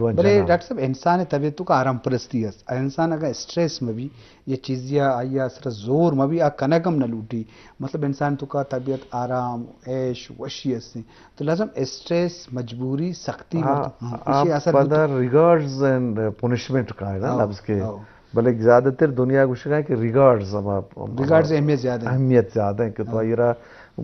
بلے ڈاکٹر صاحب، انسان ءِ طبیعت ءِ توکا آرام پرستی است. انسان اگاں اسٹریس مہ بی، یا چیزی ءَ آئی ءَ سرا زور مہ بی، آ کنگ ہم نہ لوٹی. مطلب، انسان ءِ توکا طبیعت آرام، عیش، وشی است. تو لازم اسٹریس، مجبوری، سختی، ہاں، مردم، ہاں، آپ ایشی اثر پدا بوتا. ریوارڈز اینڈ پنشمنٹ کا ہے نا ہاں، لفظ کے. ہاں. بلے زیادہ تر دنیا گوشگا ہے کہ ریوارڈز ہم آپ، ریوارڈز اہمیت زیادہ ہے. اہمیت زیادہ ہے کہ تو ہاں. آئی را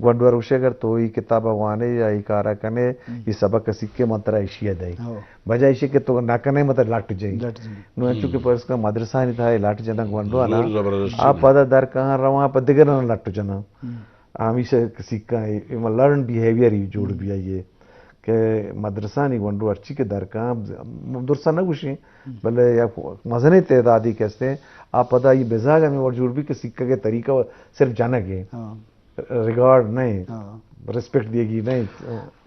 گونڈو ءَ گوشے اگر تو اے کتاب ءَ وانے یا اے کار ءَ کنے، ہم. اے سبق ءَ سیکھے من ترا ایشی ءَ دئیں. ہاں. بجائے ایشی کہ تو نہ کنے مطلب لٹ جئیں. لٹ جئیں. نو انچو کہ ہم. فرض کن مدرسہ نی تھا لٹ جنگ گونڈو نا. زور زبردستی آ نے. پدا در کہاں رواں پہ دگران لٹ جناں. ہم. ہمیشہ سیکھاں اے، اے لرن بیہیویئر ہی جوڑ ہم. بی آئی ہے کہ مدرسہ نی گونڈو ہرچی کہ در کہاں درسا نہ گوشیں، ہم. بلے یک مزنیں تعدادی کہ استیں، آ پدا یہ مزاج ہمیں وڑ جوڑ بی کہ سیکھگ ءِ طریقہ صرف جنگ ہے. ہاں. ریگارڈ نہیں، ہاں. ریسپیکٹ دیگی نہیں.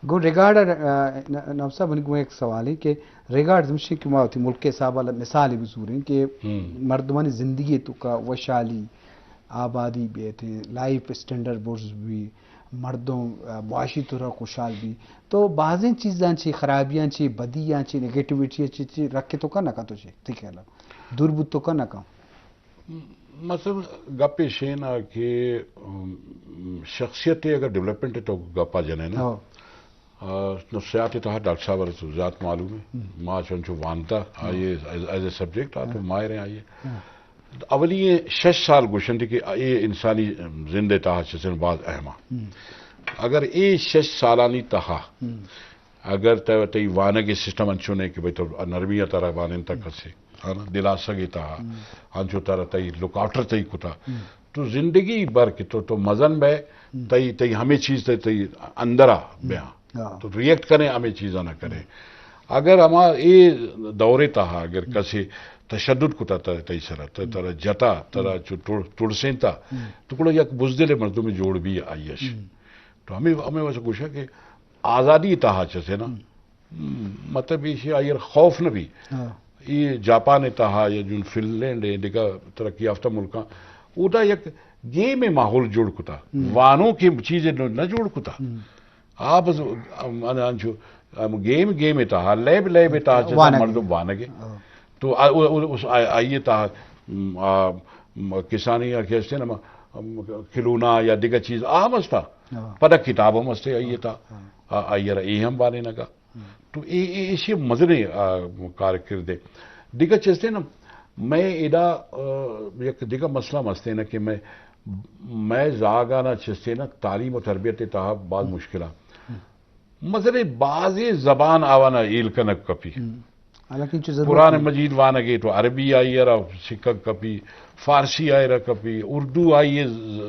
گوں ریگارڈ ءَ، آ، ن-، نواب صاحب، منی گوں یک سوالے کہ ریگارڈ ہمیشی کہ ما وتی ملک ءِ حساب ءَ مثالے بزوریں کہ ہم. مردمانی زندگی ءِ توکا وشحالی، آبادی بیت، لائف اسٹینڈرڈ برز بی، مردم، آ، معاشی طور ءَ خوشحال بی. تو بازیں چیزاں چی، خرابیاں چی، بدیاں چی، نیگیٹیویٹی چی، چی رکھ تو کا نہ کا تو چی، ٹھیک ہے نا؟ دور بوت تو کا نہ کا. مثلاً گپ ایش ایں نا کہ، ام، شخصیت ءِ اگر ڈیولپمنٹ ءِ تو گپا جنے نا، ہاں. آ، نفسیات ءِ تہا ڈاکٹر صاحب ءَ را زیات معلوم ہے. ہم. ما چنچو وانتا، ہاں. آئی ایز، ایز اے سبجیکٹ آ تو ہاں. ماہر ہیں آئی. ہاں. اولی اے شش سال گوشنت کہ اے انسانی زند ءِ تہا چیزیں باز اہم آ. ہم. اگر اے شش سالانی تہا ہم. اگر تئی، تئی وانگ ءِ سسٹم انچو نہ کہ بھئی تو نرمی ءَ ترا وانینتا کسے، ہاں نا، دلاسگ ءِ تہا، ہم. انچو ترا تئی لک آفٹر تئی کتا، ہم. تو زندگی بھر کہ تو، تو مزن بئے، ہم. تئی، تئی ہمے چیز تئی، تئی اندرا ہم. بیاں. ہاں. تو ریئیکٹ کنے، ہمے چیزاں نہ کنے. اگر ہما اے دور ءِ تہا اگر ہم. کسے تشدد کتا تئی، تئی سرا، تئی، ہم. ترا جتا، ترا ہم. چو تڑ-، تڑسینتا، ہم. تو گڑا یک بزدل مردم جوڑ بی آئی اش. ہم. تو ہمے، ہمے واسطہ گوشاں کہ آزادی ءِ تہا چسے نا، ہم. مطلب ایشی آئی ءَ را خوف نہ بی. ہاں. اے جاپان ءِ تہا یا جون فن لینڈ ءَ دگہ ترقی یافتہ ملکاں، اودا یک گیم ءِ ماحول جوڑ کتا. ہم. وانوکیں چیزے نہ، نہ جوڑ کتا. ہم. آ بس، ام، ان-، انچو، ام، گیم، گیم ءِ تہا، لیب، لیب ءِ تہا چہ وانگ. مردم وانگ ءَ. ہاں. تو آ-، او-، او-، اس آ-، آئی ءِ تہا، م، آ، م، کسانی ءَ کہ استیں نا، م، کھلونا یا دگہ چیز آ ہم استا. ہاں. پدا کتاب ہم استے آئی ءِ تہا. ہاں. آ-، آئی ءَ را اے ہم وانینگا. ہم. تو اے، اے، ایشی مزنیں، آ، کارکردے. دگہ چیز تے نا، مئے ادا، آ، یک دگہ مسئلہ ہم ہستے نا کہ مئے، مئے زاگانا چیز تے نا تعلیم و تربیت ءِ تہا باز ہم. مشکل آ. ہم. مزنیں بازیں زبان آوانا ہیل کنگ کپی. ہم. حالانکہ انچو ضرورت قرآن نہیں. مجید وانگے تو عربی آئی ءَ را سکگ کپی، فارسی آئی ءَ را کپی، اردو آئی ءِ ز-،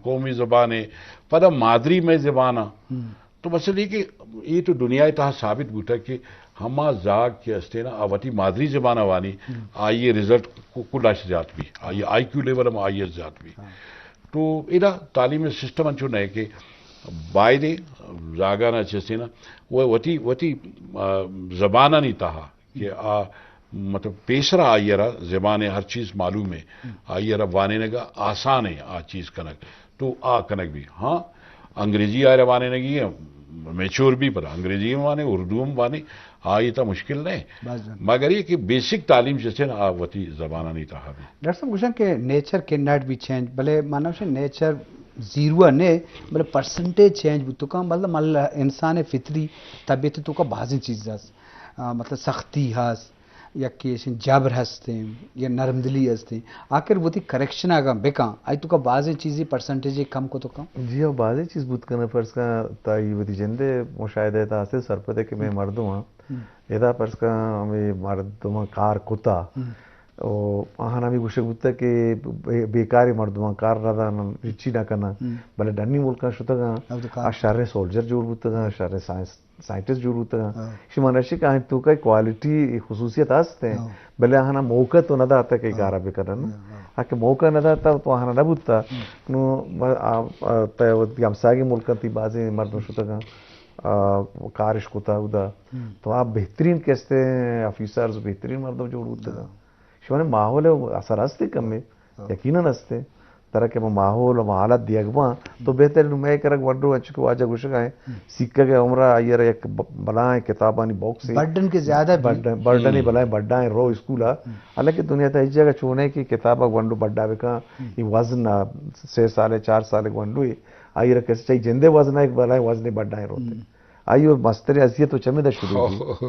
قومی زبان ہے، پدا مادری مئے زبان آ. ہم. تو مسئلہ اے کہ اے تو دنیا ءِ تہا ثابت بوتگ کہ ہما زاگ کہ استیں نا، آ وتی مادری زبان ءَ وانی، ہم. آئی ءِ رزلٹ کو-، کل اش زیات بی، آئی، آئی کیو لیول ہم آئی ءَ زیات بی. ہاں. تو ادا تعلیم سسٹم انچو نہ کہ بایدے زاگانا چیزیں نا، وہ وتی، وتی، آ، زبانانی تہا کہ آ، مطلب، پیسرا آئی ءَ را زبان ءِ ہر چیز معلوم ہے، ہم. آئی ءَ را وانینگ ءَ آسان ہے آ چیز کنگ، تو آ کنگ بی. ہاں، انگریزی آئی ءَ را وانینگی ہے، میچور بی، پر انگریزی ہم وانے، اردو ہم وانے، آئی تا مشکل نہیں. باز جان. مگر یہ کہ بیسک تعلیم جیسے نا، آ وتی زبانانی تہا بی. ڈاکٹر صاحب گوشن کہ نیچر کین ناٹ بی چینج، بلے مانا گوشن نیچر زیرو نے، بلے پرسنٹیج چینج بوتو کان، مطلب، مل-، انسان فطری طبیعت تو کا بازیں چیز است. آ، مطلب، سختی ہست، یا کہ ایشیں جبر ہستیں، یا نرم دلی ہستیں، آخر وتی کریکشن اگاں بکاں، آئی تو کا بازیں چیزی پرسنٹیج کم کو تو کم. جی ہاں، بازیں چیز بوت کنن، فرض کن تا ای وتی جندے مشاہدہ تا ہستے سرپدے کہ میں ہم. مردم ہاں. ہم. ادا فرض کن ہمیں مردم کار کتا. ہم. او آہان ہمیں گوشگ بوتا کہ بے-، بیکاری مردمان کار نہ دانن، ہچی نہ کنن. ہم. بلے ڈنی ملکاں شتگاں، آ شریں سولجر جوڑ بوتگاں، شریں سائنس سائنٹسٹ جوڑ بوتگاں. ہاں. شما نشی کہ آئیں توکا کوالٹی خصوصیت ہست ہیں، ہاں. بلے آہانا موقع تو نہ داتا کہ ہاں. کارا بکنن. ہاں، ہاں. آ کہ موقع نہ داتا تو آہانا نہ بوتا. ہم. نو، آ، آ، تے وتی ہمساگی ملکاں تی بازیں مردم شتگاں، آ، کارش کتا اودا. ہم. تو آ بہترین کستے آفیسرز، بہترین مردم جوڑ بوتگاں. ہاں. شما نے ماحول اثر ہستے کمے، ہاں. یقیناً ہستے. سرا کہ ما ماحول و ما حالت دیگ باں، تو بہتر نوں مئے کرا گونڈو انچو کہ واجہ گوشگا ایں، سیکھگ ءِ عمرا آئی ءَ را یک ب-، بلائیں کتابانی باکسے، برڈن کہ زیادہ بی۔ برڈن، برڈنے بلائیں بڈائیں رو اسکولا۔ حالانکہ دنیا تہا ہچ جگہ چو نہ ایں کہ کتابا گونڈو بڈا بکاں، اے وزن ءَ سے سالے، چار سالے گونڈوے، آئی ءَ را کسے چاہی جندے وزن ءَ، یک بلائیں وزنے بڈائیں روتے۔ آئی ءِ مستریں اذیت و چمیدا شروع بی۔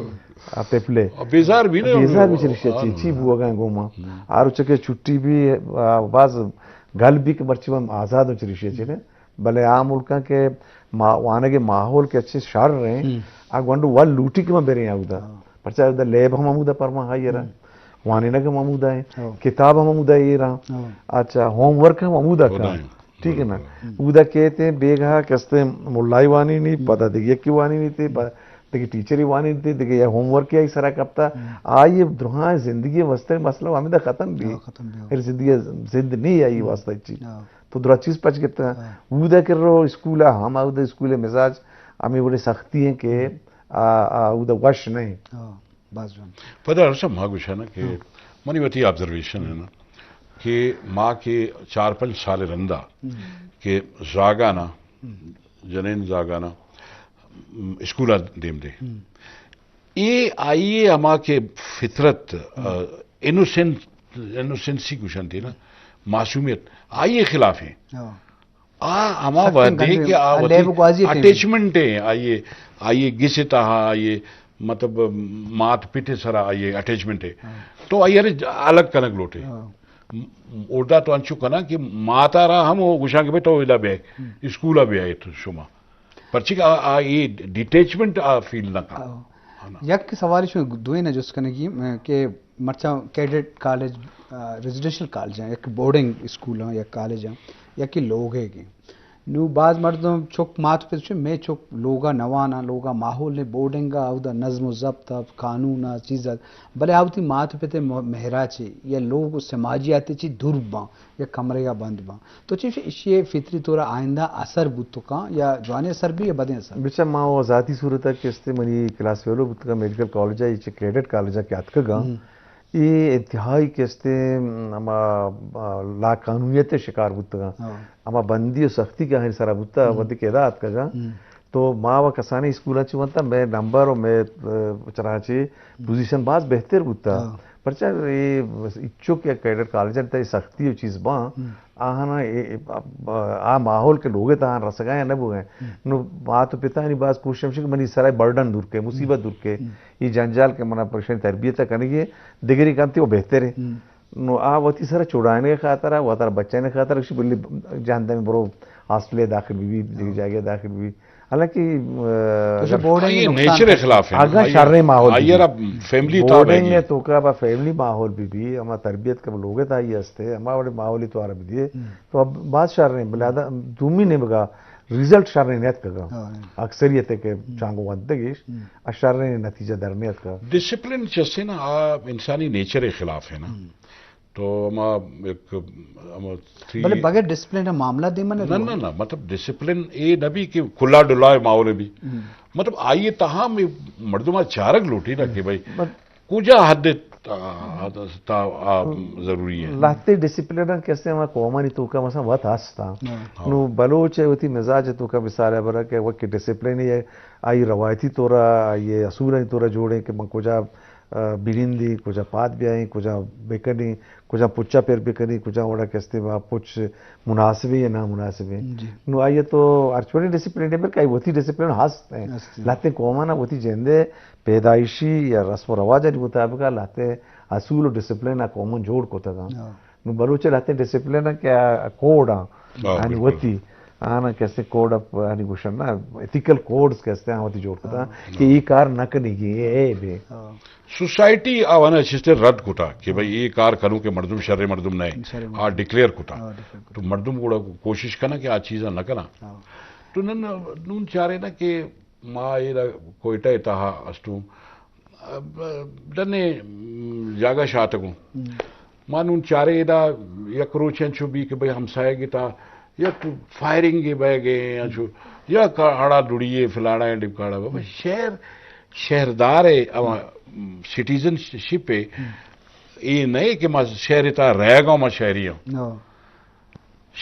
آ، پپلے۔ آ، بیزار بی نہ، بیزار بی چریشی آ، چی، چی بوگا گوما۔ آ روچ کہ چھٹی بی، آ، باز گل بی کہ مرچی من آزاد اوں چریشی چی نہ۔ بلے آ ملکاں کہ ما-، وانگ ءِ ماحول کہ اچھے شر ایں، آ گونڈو ول لوٹی کہ من بریں اودا۔ پرچا اودا لیب ہم ہمودا پرما ہائی را۔ وانینگ ہم ہمودا ایں۔ کتاب ہم ہمودا ایراں۔ اچھا، ہوم ورک ہم ہمودا کا۔ ٹھیک ہے نا؟ اودا کیت ایں بیگاہ کستے ملائی وانینی، پدا دگہ یکی وانینی تے، پدا دگہ ٹیچری وانینی تے، دگہ یا ہوم ورک آئی سرا کپتا۔ آئی درہاں زندگی واسطے مسئلہ ہمیدا ختم بی۔ ختم بی۔ پھر زندگی زند نہیں آئی واسطہ چی۔ تو درا چیز پچ گپتا۔ اودا کہ رو اسکول ہم اودا اسکول مزاج ہمیں بڑے سختی ہیں کہ آ، آ، اودا وش نہیں۔ باز جوان۔ پدا ہر سب ما گوشانا کہ منی وتی آبزرویشن ہے نا کہ ما کہ چار پنچ سال رندا کہ زاگانا، جنین زاگانا، م، اسکولا دیم دے۔ اے آئی ءِ ہما کہ فطرت، آ، انوسنس-، انوسنسی گوشنتی نا، معصومیت، آئی ءِ خلاف ہیں۔ آ ہما سخت وہدے گندے، کہ آ آ وتی لیب گوازی ٹیم۔ اٹیچمنٹ ہے، آئی ءِ، آئی ءِ گس تہا، آئی ءِ مطلب مات پت سرا آئی ءِ اٹیچمنٹ ہے۔ تو آئی ءَ را الگ کنگ لوٹے۔ اودا تو انچو کناں کہ ماتا را ہم گوشاں کہ بھئی تو ادا بیا، اسکولا بیا تو شما۔ پرچہ کہ آ، آ اے ڈیٹیچمنٹ آ فیل نہ کن۔ یک سوال شو دوئیں جست کنگی، م، کہ مرچاں کیڈٹ کالج، آ، ریزیڈنشل کالج ہیں، یک بورڈنگ اسکول ہیں، یک کالج ہیں، یک لوگ ہے کہ نو باز مردم چک مات پت چو مئے چک لوگا نواناں، لوگا ماحول نے، بورڈنگا اودا نظم و ضبط ات، قانون ات، چیز ات، بلے آ وتی مات پت ءِ م-، مہرا چے یا لوگ و سماجیات چی دور باں یا کمرے ءَ بند باں۔ تو چے ایشی ءِ فطری طور ءَ آئندہ اثر بوت کاں یا جوانیں اثر بی یا بدیں اثر؟ بچا ما و ذاتی صورت ءَ کہ استے منی کلاس فیلو بوتگاں میڈیکل کالج ءَ، چہ کیڈٹ کالج ءَ کہ اتکگاں۔ اے انتہائی کہ استے ہما، آ، لاقانونیت ءِ شکار بوتگاں۔ ہما بندی و سختی کہ آہانی سرا بوتا، وھدے کہ ادا اتکگاں، تو ما و کسانیں اسکولاں چہ ونتا، مئے نمبر و مئے، آ، چراچی پوزیشن باز بہتر بوتا۔ پرچا اے اچو کہ کیڈٹ کالجاں تہ سختی و چیز باں، آہاں اے، آ، آ ماحول کہ لوگ ءِ تہا رسگا یا نہ بوگا۔ نو مات و پتانی باز کوشش ہمشی کہ منی سرا برڈن دور کے، مصیبت دور کے، اے جنجال کہ منا پریشانی تربیت کنگی ہے، دگری کنتی و بہتر ہے۔ نو آ وتی سرا چڑائینگ ءِ خاطرا، وتارا بچائینگ ءِ خاطرا، گوشی بلی جہندمی برو ہاسٹل ءَ داخل بی بی، دگہ جاگہ ءَ داخل بی بی۔ حالانکہ، آ، تو اگر بورڈنگ آئی نقصان نیچر ءِ خلاف ہے نا، اگر آئی شریں ماحول آئی بی را بی۔ فیملی تھا بورڈنگ بھائی۔ ءِ توکا با فیملی ماحول بی بی، ہما تربیت کہ لوگ ءِ تہا ہستے، ہما وڑے ماحولی توار بی دیے، تو اب بات شریں، بلے آدا دومی نیمگا ریزلٹ شریں نیت کگا۔ اکثریت کہ چانگو ونتگیش، ا شریں نتیجہ در نیت کا۔ ڈسپلن چسے نا، آ انسانی نیچر ءِ خلاف ہے نا۔ تو ہما ایک، ہما تھی بلے بغیر ڈسپلن ءَ معاملہ دیما نہ نہ، روا۔ نہ، نہ، مطلب ڈسپلن اے نہ بی کہ کلا ڈلا ماحول بی۔ مطلب آئی تہا ہم مردم چارگ لوٹی نا کہ بھائی کجا حد تا، تا، آ، ضروری ہے۔ لہتے ڈسپلن کہ استے ہما قومانی توکا مثلاً وت ہستا۔ نو بلوچ ءِ وتی مزاج توکا مثال ہے برا کہ وقت ڈسپلن ہے، آئی روایتی طورا، آئی اصولانی طورا جوڑیں کہ من کجا آ، بنندیں، کجا پاد بیائیں، کجا بکنیں، کجا پچا پر بکنیں، کجا وڑا کہ استے ما پچ مناسبیں یا نامناسبیں۔ نو آئی تو ہرچ وڑیں ڈسپلن ہے، بلکہ آئی وتی ڈسپلن ہست ہیں۔ لہتے قومانا وتی جندے پیدائشی یا رسم و رواجانی مطابقا لہتے اصول و ڈسپلن آ قوماں جوڑ کتگاں۔ نو بلوچ لہتے ڈسپلن کہ آ کوڈ آں، آنی وتی، آنا کہ استے کوڈ آف، آنی گوشن نا، ایتھیکل کوڈز کہ استے آن وتی جوڑ کتا کہ اے کار نہ کنگی، اے، اے بے۔ سوسائٹی آوانا چیزتے رد کتا کہ بھئی اے کار کنو کہ مردم شر مردم نہ، آ ڈکلیئر کتا۔ تو مردم گوڑا کوشش کنا کہ آ چیزاں نہ کنا۔ تو نن نون چارے نا کہ ما اے کوئٹہ تہا استوں، ڈنے جاگہ شاتگوں۔ ما نون چارے ادا یک روچ انچو بی کہ بھئی ہمسایگی تا یک فائرنگ بہ گئے انچو، یا ہڑا لڑیے فلانا ڈبکاڑا۔ بابا شہر، شہردار ہے، اما سٹیزن شپ ہے، اے نہیں کہ ما شہر تا رہ گا، ما شہری ہوں۔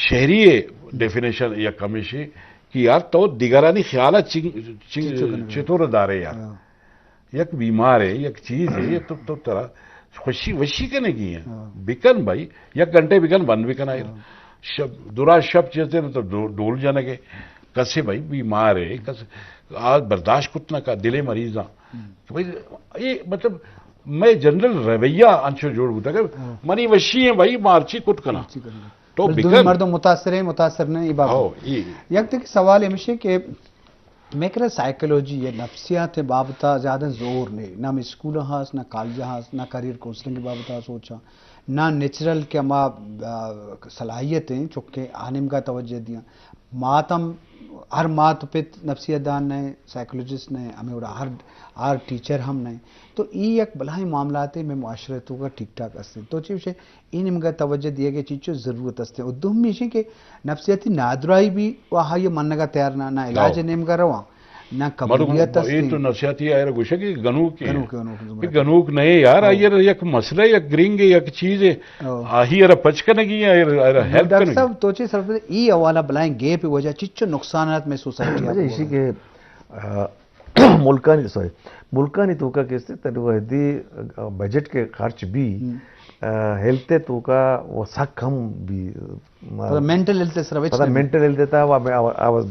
شہری ڈیفینیشن یک ہمیشی کہ یار تو دیگرانی خیال چنگ چنگ چطور دارے یار؟ یک بیمار ہے، یک چیز ہے، تو تو ترا خوشی وشی کنے گی ہیں۔ بکن بھائی، یک گھنٹے بکن، بند بکن آئے۔ شب، درا شب چیزے تو ڈول جانے گے۔ کسے بھائی بیمار ہے، کسے آ برداشت کت نہ کا، دلے مریضاں۔ تو بھائی، یہ مطلب، میں جنرل رویہ انچو جوڑ بوتا کہ منی وشی ہیں بھائی، مارچی کت کنا۔ تو بکن۔ مردم متاثر ہیں، متاثر نہیں، یہ بات۔ یک دیکھ سوال ہمیشہ کہ میں کرا سائیکولوجی یا نفسیات بابتا زیادہ زور نہیں، نہ میں اسکول ہاس، نہ کالج ہاس، نہ کریئر کونسلنگ بابتا سوچا، نہ نیچرل کہ ہما، آ، صلاحیت ہیں، چکے آنم کا توجہ دیا۔ مات ہم، ہر مات پت نفسیات دان نہیں، سائیکولوجسٹ نہیں، ہمیں وڑا ہر، ہر ٹیچر ہم نہیں۔ تو یہ یک بلاہیں معاملات ہیں، میں معاشرے تو کا ٹھیک ٹھاک ہستے۔ تو چیز اے نیمگا توجہ دیگ ءِ چیچو ضرورت است۔ و دومی ایش کہ نفسیاتی نادراہی بھی و آئی منگا تیار نہ، نہ علاج نیمگا رواں، نہ قبولیت است۔ تو نفسیاتی آئرا گوشے کہ گنوک ہے۔ گنوک، گنوک، کہ گنوک نہیں یار، آئی یک مسئلہ، یک گرنگ، یک چیز ہے۔ آہی ارا پچ کنگی، آئی ارا ہیلپ کنگی۔ ڈاکٹر صاحب، تو چی سر ای حوالہ بلائیں گیپ وجہ چیچو نقصانات میں سوسائٹی اسی کہ ملکانی، سوری، ملکانی توکا کسے تنو دی بجٹ کے خرچ بھی، ہیلتھ توکا وہ سک ہم بھی، مینٹل ہیلتھ سر وچ، مینٹل ہیلتھ تا وہ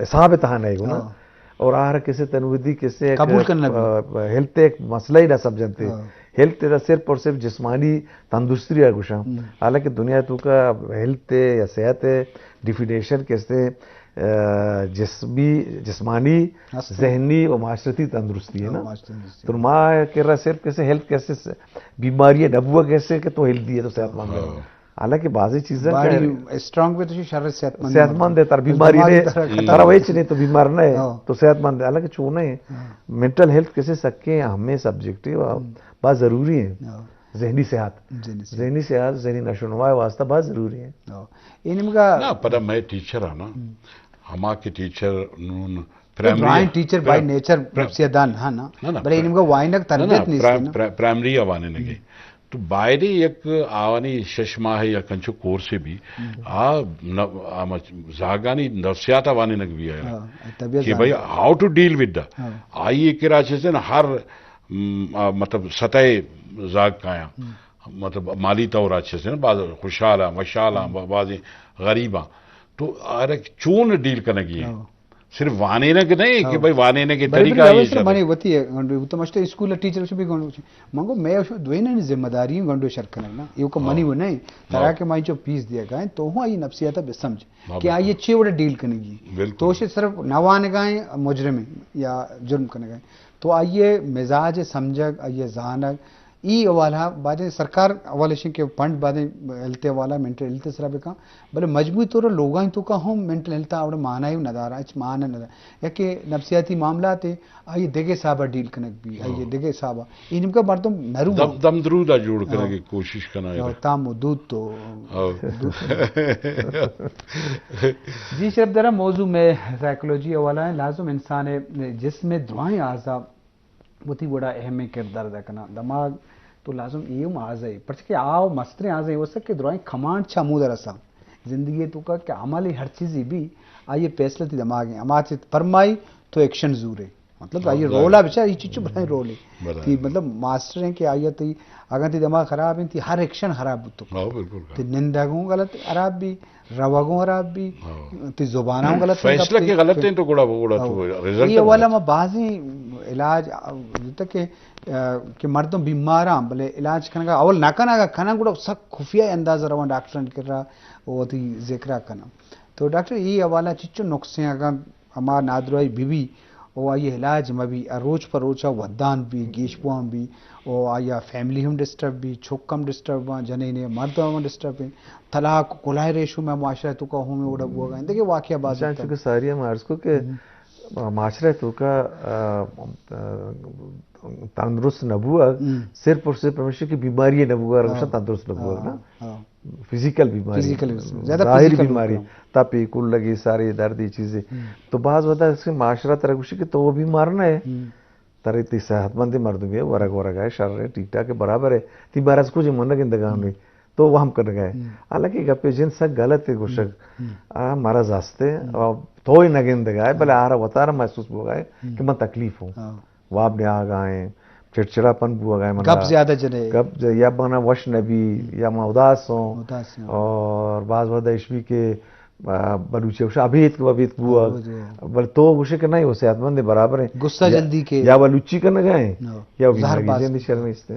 حساب تہا نہیں گنا۔ اور آہر کسے تنو دی کسے قبول کرنا، ہیلتھ ایک مسئلہ ہی نہ سمجھنتے۔ ہیلتھ تا صرف اور صرف جسمانی تندرستی رہا گوشاں۔ حالانکہ دنیا توکا ہیلتھ یا صحت ڈیفینیشن کسے جسمی، جسمانی، ذہنی و معاشرتی تندرستی ہے نا۔ تو ما کرا صرف کسے ہیلتھ کسے، بیماری نہ بوا کسے کہ تو ہیلتھی ہے، تو صحت مند ہے۔ حالانکہ بعضی چیزاں اسٹرانگ بھی تو شر صحت مند، صحت مند ہے، تر بیماری نے، ترا ویچ نہیں تو بیمار نہ ہے، تو صحت مند ہے۔ حالانکہ چون ہے، مینٹل ہیلتھ کسے سکے ہمیں سبجیکٹ ہے، بہت ضروری ہے۔ ذہنی صحت، ذہنی صحت، ذہنی نشو و نما واسطہ بہت ضروری ہے۔ اے نیمگا نہ، پدا میں ٹیچر ہاں نا، ہما کہ ٹیچر نون پرائمری، ٹیچر بائی نیچر نفسیات دان ہاں نا، بلے اے نیمگا وائنگ تربیت نہیں، پرائمری آوانے نگے۔ تو باید یک آوانی شش ماہ یا کنچو کورس بھی آ زاگانی نفسیات آوانے نگ بھی آیا کہ بھائی، ہاؤ ٹو ڈیل ود دا، آئی کرا چیزیں ہر مطلب سطح زاگ کایاں، مطلب مالی طور اچھے سے نا، بعض خوشحال ہیں، وشحال ہیں، بعض غریب ہیں۔ تو ارے چون ڈیل کنگی ہے؟ صرف وانینگ نہیں کہ بھائی وانینگ کے طریقہ یہ سب منی وتی ہے، گنڈو تو مشتے اسکول ٹیچر سے بھی گنڈو، منگو میں دوئی نے ذمہ داری گنڈو شر کنگ نا، یہ کو منی وہ نہیں، ترا کہ میں جو پیس دیا گئے تو ہوں یہ نفسیات بے سمجھ کہ آئیے چے وڑا ڈیل کنگی۔ تو اسے صرف نہ وانگائیں مجرم یا جرم کنگائیں۔ تو آئیے مزاج سمجھگ، آئیے زانگ، ای حوالہ بادیں سرکار حوالہ شیں کہ فنڈ بادیں ہیلتھ حوالہ، مینٹل ہیلتھ سرا بکاں، بلے مجموعی طور لوگاں توکا ہم مینٹل ہیلتھ آوڑ معنی نہ دارا، اچ معنی نہ دارا۔ یا کہ نفسیاتی معاملات آئی دگہ حسابا ڈیل کنگ بھی، آئی دگہ حسابا۔ اے نیمگا مردم نرو دم، دم درودا جوڑ کنگ کی کوشش کنا۔ تام دود تو جی شرف درا موضوع میں سائیکولوجی حوالہ ہیں، لازم انسان جسم درائیں اعضا وتی وڑا اہمیں کردار ادا کناں۔ دماغ تو لازم اے ہم آزائی، پرچہ کہ آ و مستریں آزائی وسک کہ درائیں کمانڈ چا ہمودا رساں۔ زندگی توکا کہ عمل ہر چیزی بھی، آئی فیصلہ تی دماغ ہیں۔ ہما چیز فرمائی تو ایکشن زورے۔ مطلب آئی رولا بچا، یہ چیچو بلائیں رولے۔ تی مطلب ماسٹر ہیں کہ آئی تی اگاں تی دماغ خراب ہیں، تی ہر ایکشن خراب بوتو۔ تی نندگوں غلط خراب بھی، روگوں خراب بھی، تی زباناں غلط ہیں، فیصلہ کے غلط ہیں تو گڑا، گڑا تو رزلٹ یہ والا ما بازی علاج جتا کہ، کہ مردم بیماراں بلے علاج کنگا اول نہ کنگا، کنن گڑا سک خفیہ انداز رواں ڈاکٹرن کرا، وہ تی ذکرہ کنن۔ تو ڈاکٹر یہ حوالہ چچو نقص ہیں اگاں ہما نادراہی بہ بی، او آئی علاج مہ بی، آ روچ پہ روچ ءَ ودان بی، گیش بوان بی، او آئی ءَ فیملی ہم ڈسٹرب بی، چک ہم ڈسٹرب باں، جنین ءَ مرد ہم ڈسٹرب بی، طلاق و کلائے ریشو میں معاشرہ توکا ہمے وڑا بوگا ہیں۔ دگہ واقعہ باز چانچو کہ ساری ہم عرض کو کہ معاشرہ توکا، آ، آ، تندرست نہ بوگ، صرف اور صرف ہمیشہ کہ بیماری نہ بوگ، ہمیشہ تندرست نہ بوگ نا۔ فزیکل بیماری، فزیکل بیماری، زیادہ ظاہری فزیکل بیماری، تپی، کلگی، ساری دردی چیزیں۔ تو بعض وقت اس کے معاشرہ ترا گوشی کہ تو وہ بیمار نہ ہے۔ ترا تی صحت مند مردمی ہے، ورگ ورگ ہے، شر ہے، ٹھیک ٹھاک ہے، برابر ہے۔ تی مرض کچھ من گندگا ہمیں۔ تو وہم کنگا ئے۔ حالانکہ گپے جند سک غلط ہے گوشگ۔ آ مرض ہستے، تو ہی نہ گندگا ئے، بلے آرا وتارا محسوس بوگا ئے کہ من تکلیف ہوں۔ واب نیاگا ایں، چڑچڑاپن بوگا ایں، من گپ زیادہ جنے۔ گپ ز-، یا من وش نبی، یا من اداس ہوں۔ اداس ہوں۔ اور بعض وقت ایش بھی کہ، آ، بلوچی گوشا ابیتک، ابیتک بوگ۔ بلے تو گوشے کہ نہیں، وہ صحت مند برابر ہیں۔ غصہ یا، جلدی کے۔ یا بلوچی کنگا ایں، یا زہر بیماری باز جن شر نیستے۔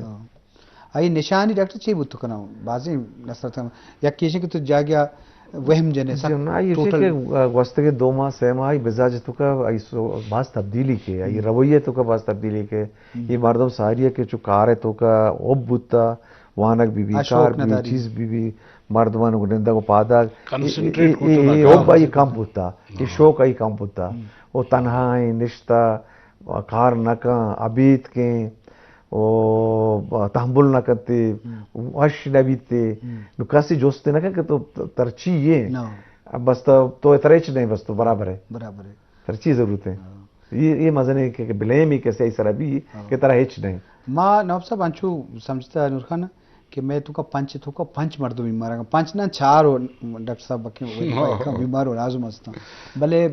آئی نشانی ڈاکٹر چی بوت کناں؟ بازیں نصرت ہم۔ یک ایش کہ تو جاگیا وہم جنے سک جی، نا، یہ ٹوٹل۔ کہ گوستگیں دو ماہ، سہ ماہ، آئی مزاج توکا، آئی سو-، باز تبدیلی کے، آئی رویہ توکا باز تبدیلی کے۔ یہ مردم ساری ہے کہ چو کار توکا حب بوتا، وانگ بی بی، کار بی بی، چیز بی بی، مردمان کو نندگ و پادگ، کنسنٹریٹ کو تو نہ یہ حب آئی کم بوتا، یہ شوق آئی کم بوتا۔ وہ تنہا ہیں، نشتا، کار نہ کن، ابیتکیں، او تحمل نہ کنتے، وش نہ بیتے، نو کسی جست نہ کن کہ تو ترچی یہ۔ بس تو، تو ترچ نہیں، بس تو برابر ہے۔ برابر ہے۔ ترچی ضرورت ہے۔ یہ، یہ مزنے کہ، کہ بلیم ہی کسی سر بھی کہ ترا ہچ نہیں۔ ما نواب صاحب انچو سمجھتا نور خان کہ میں تو کا پنچ، تو کا پنچ مردم بیمار ہیں، پنچ نہ چار ہو ڈاکٹر صاحب بکے بیمار ہو لازم ہستاں۔ بلے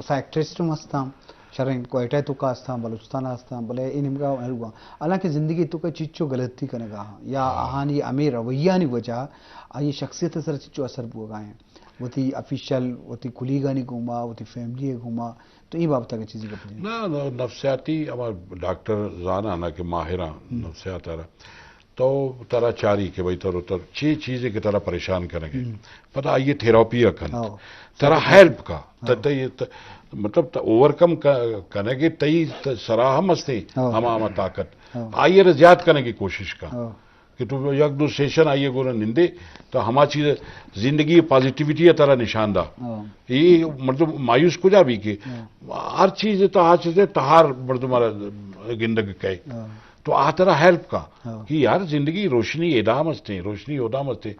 سائیکٹرسٹ ہم ہستاں۔ شریں کوئٹہ توکا ہستاں، بلوچستان ہستاں، بلے اے نیمگا نہ لوگاں۔ حالانکہ زندگی توکا چیچو غلطی کنگا ہاں، یا آہانی ہمے رویانی وجہ آئی شخصیت سر چیچو اثر بوگا ہیں۔ وتی آفیشل، وتی کلیگانی گوما، وتی فیملی گوما، تو اے بابت اگر چیزی گپ جنیں۔ نہ، نہ، نفسیاتی ہما ڈاکٹر زاناں نا کہ ماہراں نفسیات آرا۔ تو ترا چاری کہ بھئی ترو تر چی چیزے کہ ترا پریشان کنگے۔ پدا آئیے تھراپی ء کنت۔ ترا ہیلپ کا۔ ت-، تئی ت-، مطلب ت-، اوورکم ک-، کنگے تئی ت-، سرا ہم استے ہما، ہما طاقت۔ آئیے را زیاد کنگے کوشش کا۔ کہ تو یک دو سیشن آئیے گورا نندے تو ہما چیز زندگی پازیٹیویٹی ء ترا نشان دا۔ اے مطلب مایوس کجا بھی کہ ہر چیز تو آ چیز تہار مردم گندگ کئے۔ تو آ ترا ہیلپ کا کہ یار زندگی روشنی ادام ہستیں، روشنی ادام ہستیں۔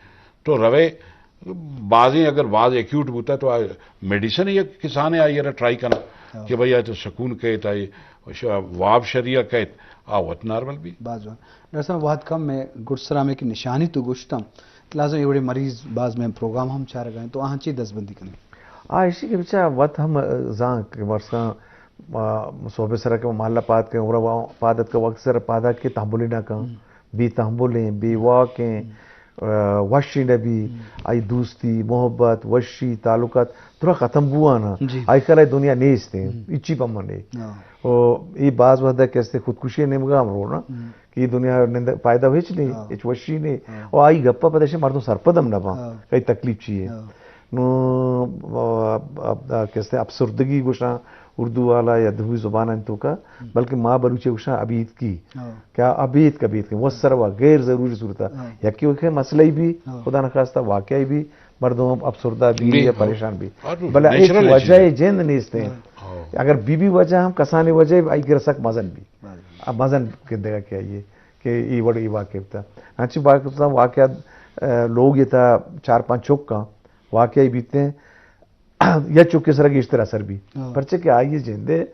تو روے بازیں اگر باز ایکیوٹ بوتا تو آ میڈیسن یک کسانے آئی را ٹرائی کنا کہ بھئی آ تو سکون کئیت، آئی ش-، واب شریعہ کئیت، آ وت نارمل بھی۔ باز جوان۔ ڈاکٹر صاحب وہد کم میں گڈسرا میں کہ نشانی تو گوشتم، لازم ایوڑے مریض باز میں پروگرام ہم چارگا ہیں تو آہاں چی دستبندی کنیں؟ آ ایشی کہ بچا وت ہم زان کہ مرساں آ، صوبے سرا کہ محلہ پاد کئیں، اورا پاد اتکا وقت سرا پادا کہ تحملے نہ کن، بے تحملیں، بے واکیں، آ، وشی نہ بی، آئی دوستی، محبت، وشی، تعلقات ترا ختم بوانا۔ آئی کل دنیا نیستیں، اچی پمنے۔ او، اے باز وحدہ کہ استے خودکشی نیمگا ہم رونا۔ کہ اے دنیا نند پائدہ ہچ نہیں، ہچ وشی نہیں۔ او آئی گپا پدا شے مردم سرپد ہم نہ باں، کئی تکلیف چی ہے۔ نو، آ، آ، آ، کستے افسردگی گوشاں اردو والا یا دوی زبان انت توکا، بلکہ ما بلوچی گوشاں ابیتکی۔ کیا ابیتک، ابیتک، وہ سروا غیر ضروری صورت ہے۔ یکی وقت مسئلہ ہی بھی، خدا نخواستہ واقعہ ہی بھی، مردم افسردہ بھی یا پریشان بھی۔ بلے ایک وجہ جند نیست ہیں۔ اگر بی بی وجہ ہم کسانی وجہ آئی گرسک مزن بھی۔ اب مزن گندگا کیا یہ کہ ای وڑ ای واقعہ بتا۔ ہنچی واقعہ بتا، واقعہ، آ، لوگ یہ تا چار پانچ چوک کا واقعہ ہی بیتے ہیں۔ یا چوکے سرا گیشتر اثر بھی۔ پرچہ کہ آئی جندے